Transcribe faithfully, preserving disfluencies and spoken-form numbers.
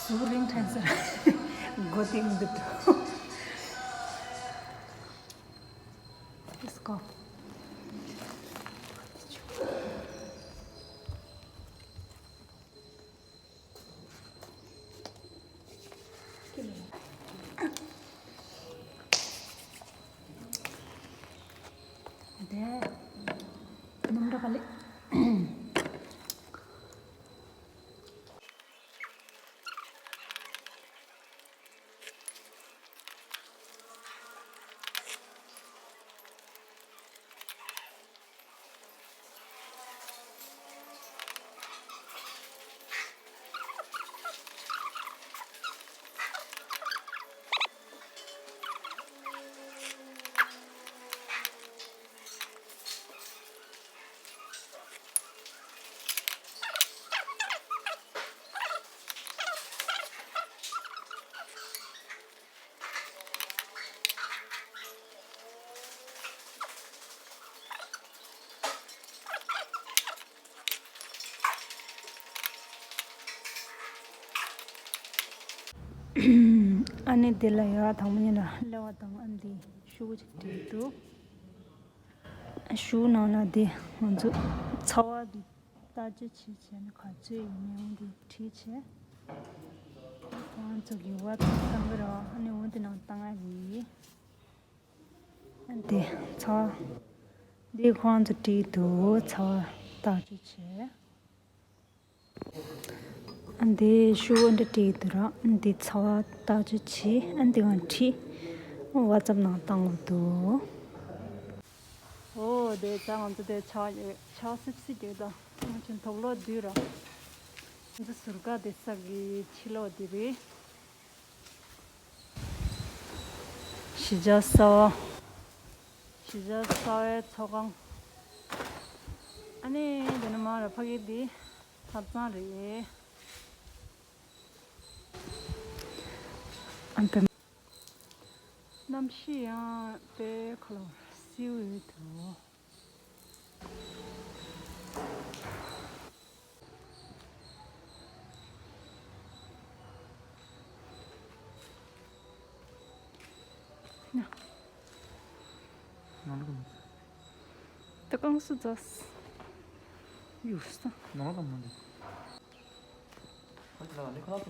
གཟུགས་རིང་ཐོན་ཟེར། མགོ་རྟིང་འདུག Let's go. ཨ་ནི་དེ་ལ་ཡ་དང་པོ་ཉིད་ལ་སླེབས་པ་དང་ཨ་ནི་དེ་ཤུ་གུ་ཅིག་བྲིས་འདུག་ཤུ་གུ་ནང་ལ་དེ་ང་ཚོ་ཚ་བ་དེ་ལྟ་ཅི་བྱེད་བྱས་ན་ག་ཚོད་ཡིན་མིན་འོང་དེ་བྲིས་བྱས། ང་ཚོ་གི་བ་བཏང་གི་ར་ཨ་ནི་འོང་དེ་ནང་བཏང་ཡ་རེད། དེ་ཚ་བ། འདི་ཁོང་ཚོ་བྲིས་འདུག་ཚ་བ་བརྟག་དཔྱད་བྱས། འདི་ཤུ་གུ་འདི་བྲིས་འདུག་ར། འདི་ཚ་བ་བརྟག་དཔྱད་བྱས། འདི་གང་བྲིས། ཝ་ཙབ་ནང་བཏང་འདུག་འོ་དེ་ད་ང་ཚོ་དེ་ཆ་ཆ་སིབ་སིབ་ཀྱི་ད་ང་ཚོ་དོག་ལོ་བསྡུས་ར། ང་ཚོ་ཟུར་ཀ་དེ་ས་གི་ཕྱི་ལོགས་དེ་རེད། གཞིས་ཆགས་གསར་པ། གཞིས་ཆགས་གསར་པའི་ཚོགས་ཁང་། ཨ་ནི་དེ་ནས་མར་ཕ་གི་འདི་ཐབ་ཚང་རེད། ཨ་ཕ། གནམ་གཤིས་ཡང་དཔེ་ཁ་ལོ་བསིལ་ཡོད་དོ། ད་ཀང་སུ་ཛོས། ཡུ་ས། ནང་ལ་མ་འདུག་ཁོ་ལ་ལས་ཁོ་ལ་